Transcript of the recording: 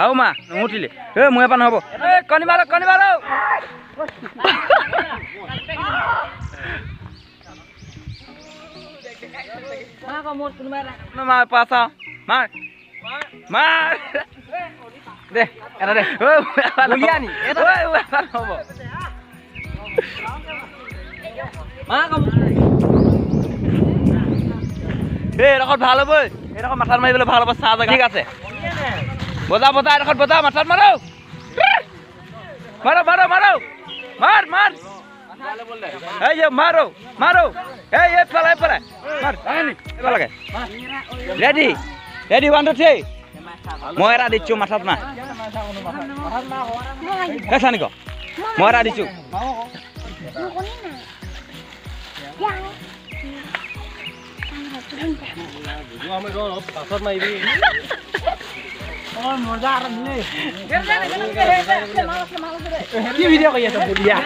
আও মা নুমুঠিলে এ মোৰ এবাৰ নহ'ব। এই কণী মাৰো, কণী মাৰো। মাৰ মাৰ মাৰ দে এটা দে। নহ'ব। এই এডোখৰত ভাল হ'ব, এইডোখৰত মাথাত মাৰিবলৈ ভাল হ'ব। চাহ জেগা ঠিক আছে। বজা বজা, এডোখৰত বজা, মাথাত মাৰো, মাৰো মাৰো মাৰো, মাৰ মাৰ। এই যে মাৰো মাৰো, এই এইফালে এইফালে মাৰ, এইফালে। Ready ready, 1 2 3। মই এটা দিছোঁ, মাথাত মাৰ। এই চানিক, মই এটা দিছোঁ। কি ভিডিঅ' কৰি আছ বঢ়িয়া।